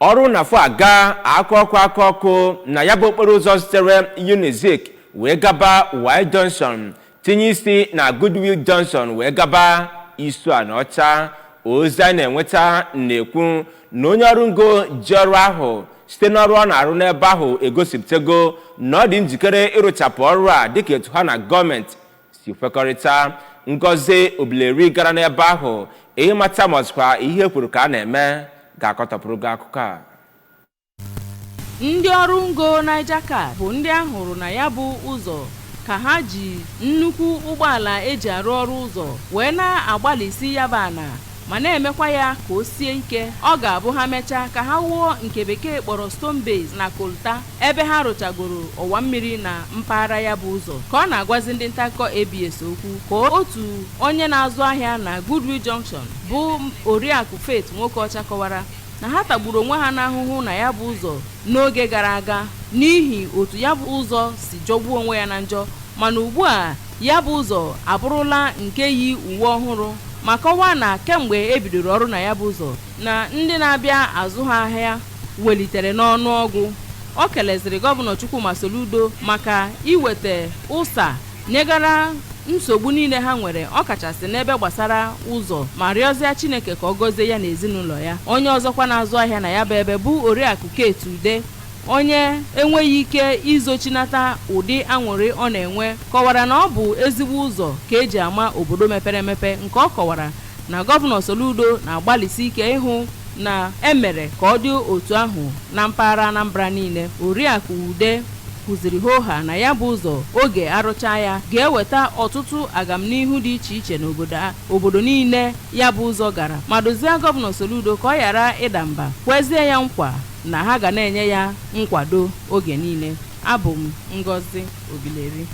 Ọrụ na-afụ aga aka ọkụ aka ọkụ na ya bụ okporo ụzọ sitere Unizik wee gaba Y Junction, tinye isi na Goodwill Junction wee gaba Isuaniocha. Ozi anyị na-enweta na-ekwu na onye ọrụ ngo ji ọrụ ahụ site n'ọrụ ọ na-arụ n'ebe ahụ egosipụtago na ọ dị njikere ịrụchapụ ọrụ a dịka etu ha na gọọmenti si kwekọrịta. Ngozi Obileri gara n'ebe ahụ ịmata ma ọzụkwa ihe kwuru ka a na-eme ga-akọtọpụrụ gị akụkọ a. Ndị ọrụ ngo Niger Cat bụ ndị a hụrụ na ya bụ ụzọ ka ha ji nnukwu ụgbọala eji arụ ọrụ ụzọ wee na-agbalịsi ya bụ ana ma na-emekwa ya ka o sie ike. Ọ ga-abụ ha mechaa ka ha wuo nke Bekee kpọrọ stone base na coal tar ebe ha rụchagoro ọwa mmiri na mpaghara ya bụ ụzọ. Ka ọ na-agwazi ndị nta akụkọ ABS okwu, ka otu onye na-azụ ahịa na Goodwill Junction bụ Oriakụ Faith Nwokeọcha kọwara na ha tagburu onwe ha n'ahụhụ na ya bụ ụzọ n'oge gara aga n'ihi otu ya bụ ụzọ si jọgbuo onwe ya na njọ, mana ugbu a ya bụ ụzọ abụrụla nke yi uwe ọhụrụ, ma kọwaa na kemgbe e bidoro ọrụ na ya bụ ụzọ na ndị na-abịa azụ ha ahịa welitere n'ọnụọgụ. O keleziri Gọvanọ Chukwuma Soludo maka iweta ụsa nyegara nsogbu niile ha nwere, ọkachasị n'ebe gbasara ụzọ, ma rịọzie Chineke ka ọ gọzie ya na ezinụlọ ya. Onye ọzọkwa na-azụ ahịa na ya bụ ebe bụ Oriakụ Kate Ude, onye enweghị ike izochinata ụdị aṅụrị ọ na-enwe, kọwara na ọ bụ ezigbo ụzọ ka eji ama obodo mepere emepe, nke ọ kọwara na Gọvanọ Soludo na-agbalịsi ike ịhụ na emere ka ọ dị otu ahụ na mpaghara Anambra niile. Oriakụ Ude kụziri hoha na ya bụ ụzọ oge arụcha ya ga-eweta ọtụtụ agamnihu dị iche iche n'obodo obodo niile ya bụ ụzọ gara, ma dozie Gọvanọ Soludo ka ọ ghara ịda mba, kwezie ya nkwa na ha ga na-enye ya nkwado oge niile. Abụ m Ngozi Obileri.